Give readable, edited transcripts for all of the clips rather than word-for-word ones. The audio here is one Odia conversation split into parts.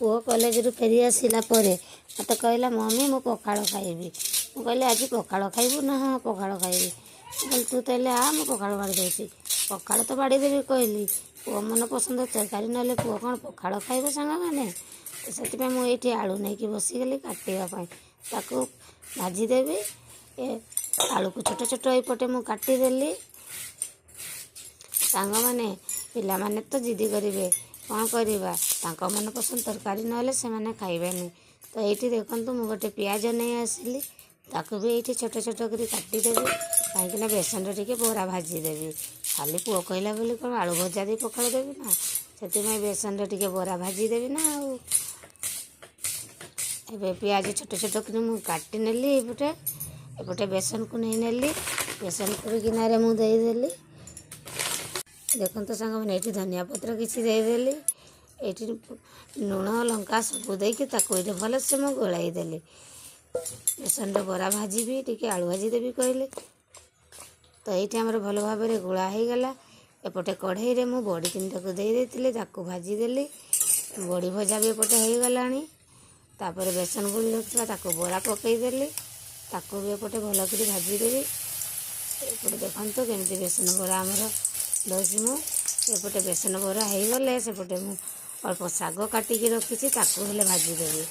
ପୁଅ କଲେଜରୁ ଫେରି ଆସିଲା ପରେ ମୋତେ କହିଲା, "ମମି, ମୁଁ ପଖାଳ ଖାଇବି।" ମୁଁ କହିଲି, "ଆଜି ପଖାଳ ଖାଇବୁ?" "ନା, ହଁ, ପଖାଳ ଖାଇବି।" ମୁଁ କହିଲି, "ତୁ ତାହେଲେ ଆ, ମୁଁ ପଖାଳ ବାଢ଼ି ଦେଉଛି।" ପଖାଳ ତ ବାଢ଼ିଦେବି କହିଲି, ପୁଅ ମନ ପସନ୍ଦ ତରକାରୀ ନହେଲେ ପୁଅ କ'ଣ ପଖାଳ ଖାଇବ ସାଙ୍ଗମାନେ? ତ ସେଥିପାଇଁ ମୁଁ ଏଇଠି ଆଳୁ ନେଇକି ବସିଗଲି କାଟିବା ପାଇଁ, ତାକୁ ଭାଜିଦେବି। ଏ ଆଳୁକୁ ଛୋଟ ଛୋଟ ଏଇପଟେ ମୁଁ କାଟିଦେଲି। ସାଙ୍ଗମାନେ, ପିଲାମାନେ ତ ଜିଦି କରିବେ, କ'ଣ କରିବା? ତାଙ୍କ ମନ ପସନ୍ଦ ତରକାରୀ ନହେଲେ ସେମାନେ ଖାଇବେନି। ତ ଏଇଠି ଦେଖନ୍ତୁ, ମୁଁ ଗୋଟେ ପିଆଜ ନେଇ ଆସିଲି। ତାକୁ ବି ଏଇଠି ଛୋଟ ଛୋଟ କରି କାଟିଦେବି, କାହିଁକିନା ବେସନରେ ଟିକେ ବରା ଭାଜିଦେବି। ଖାଲି ପୁଅ କହିଲା ବୋଲି କ'ଣ ଆଳୁ ଭଜା ଦେଇ ପଖାଳ ଦେବି ନା? ସେଥିପାଇଁ ବେସନରେ ଟିକେ ବରା ଭାଜିଦେବି ନା। ଆଉ ଏବେ ପିଆଜ ଛୋଟ ଛୋଟ କରି ମୁଁ କାଟି ନେଲି। ଏପଟେ ଏପଟେ ବେସନକୁ ନେଇ ନେଲି, ବେସନକୁ ବି ଗିନାରେ ମୁଁ ଦେଇଦେଲି। ଦେଖନ୍ତୁ ସାଙ୍ଗମାନେ, ଏଇଠି ଧନିଆ ପତ୍ର କିଛି ଦେଇଦେଲି। ଏଇଠି ଲୁଣ, ଲଙ୍କା ସବୁ ଦେଇକି ତାକୁ ଏଇଠି ଭଲସେ ମୁଁ ଗୋଳାଇ ଦେଲି। ବେସନରେ ବରା ଭାଜିବି, ଟିକେ ଆଳୁ ଭାଜିଦେବି କହିଲେ। ତ ଏଇଠି ଆମର ଭଲ ଭାବରେ ଗୋଳା ହେଇଗଲା। ଏପଟେ କଢ଼େଇରେ ମୁଁ ବଡ଼ି ତିନିଟାକୁ ଦେଇ ଦେଇଥିଲି, ତାକୁ ଭାଜିଦେଲି। ବଡ଼ି ଭଜା ବି ଏପଟେ ହେଇଗଲାଣି। ତାପରେ ବେସନ ଗୋଳି ରଖିଥିଲା, ତାକୁ ବରା ପକାଇଦେଲି। ତାକୁ ବି ଏପଟେ ଭଲ କରି ଭାଜିଦେବି। ଏପଟେ ଦେଖନ୍ତୁ କେମିତି ବେସନ ବରା ଆମର ଦେଉଛି ମୁଁ। ଏପଟେ ବେସନ ବରା ହେଇଗଲେ ସେପଟେ ମୁଁ ଅଳ୍ପ ଶାଗ କାଟିକି ରଖିଛି, ତାକୁ ହେଲେ ଭାଜିଦେବି।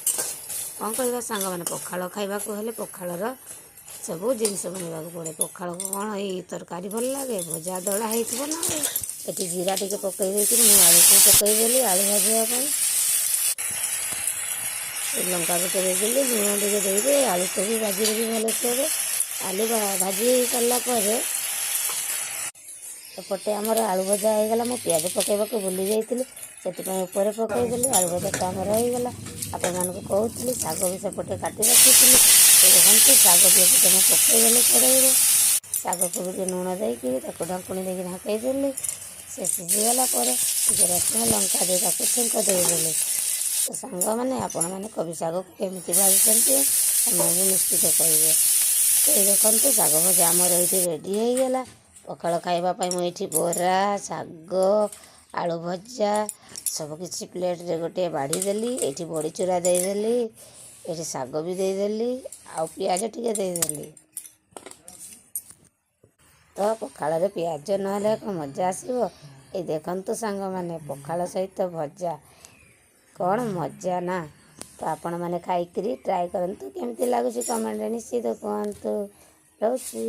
କ'ଣ କରିବା ସାଙ୍ଗମାନେ, ପଖାଳ ଖାଇବାକୁ ହେଲେ ପଖାଳର ସବୁ ଜିନିଷ ବନେଇବାକୁ ପଡ଼େ। ପଖାଳକୁ କ'ଣ ଏଇ ତରକାରୀ ଭଲ ଲାଗେ? ଭଜା ଦଳା ହେଇଥିବ ନା। ଆଉ ଏଠି ଜିରା ଟିକେ ପକାଇ ଦେଇକିରି ମୁଁ ଆଳୁକୁ ପକାଇଦେଲି ଆଳୁ ଭାଜିବା ପାଇଁ। ଲଙ୍କା ଗୋଟେ ଦେଇଦେଲି, ଲୁଣ ଟିକେ ଦେଇକି ଆଳୁକୁ ବି ଭାଜିଦେବି ଭଲସେ। ଏବେ ଆଳୁ ଭାଜି ହେଇ ସାରିଲା ପରେ ଏପଟେ ଆମର ଆଳୁ ଭଜା ହେଇଗଲା। ମୁଁ ପିଆଜ ପକାଇବାକୁ ଭୁଲି ଯାଇଥିଲି, ସେଥିପାଇଁ ଉପରେ ପକାଇଦେଲି। ଆଳୁ ଭଜାଟା ଆମର ହେଇଗଲା। ଆପଣମାନଙ୍କୁ କହୁଥିଲି, ଶାଗ ବି ସେପଟେ କାଟି ରଖିଥିଲି। ଦେଖନ୍ତୁ, ଶାଗ ବି ଏପଟେ ମୁଁ ପକାଇଦେଲି କଢ଼େଇରେ। ଶାଗକୁ ବି ଟିକେ ଲୁଣ ଦେଇକି ତାକୁ ଢାଙ୍କୁଣୀ ଦେଇକି ଢାଙ୍କେଇ ଦେଲି। ସେ ସିଝିଗଲା ପରେ ଟିକେ ରସୁଣ ଲଙ୍କା ଦେଇ ତାକୁ ଛୁଙ୍କ ଦେଇଦେଲି। ତ ସାଙ୍ଗମାନେ, ଆପଣମାନେ କୋବି ଶାଗକୁ କେମିତି ଭାଜୁଛନ୍ତି, ସେମାନେ ବି ନିଶ୍ଚିତ କହିବେ। ଏଇ ଦେଖନ୍ତୁ, ଶାଗ ଭଜା ଆମର ଏଇଠି ରେଡ଼ି ହେଇଗଲା। ପଖାଳ ଖାଇବା ପାଇଁ ମୁଁ ଏଇଠି ବରା, ଶାଗ, ଆଳୁ ଭଜା ସବୁ କିଛି ପ୍ଲେଟ୍ରେ ଗୋଟିଏ ବାଢ଼ିଦେଲି। ଏଇଠି ବଡ଼ି ଚୁରା ଦେଇଦେଲି, ଏଇଠି ଶାଗ ବି ଦେଇଦେଲି, ଆଉ ପିଆଜ ଟିକେ ଦେଇଦେଲି। ତ ପଖାଳରେ ପିଆଜ ନହେଲେ କ'ଣ ମଜା ଆସିବ? ଏଇ ଦେଖନ୍ତୁ ସାଙ୍ଗମାନେ, ପଖାଳ ସହିତ ଭଜା କ'ଣ ମଜା ନା? ତ ଆପଣମାନେ ଖାଇକିରି ଟ୍ରାଏ କରନ୍ତୁ, କେମିତି ଲାଗୁଛି କମେଣ୍ଟରେ ନିଶ୍ଚିତ କୁହନ୍ତୁ। ରହୁଛି।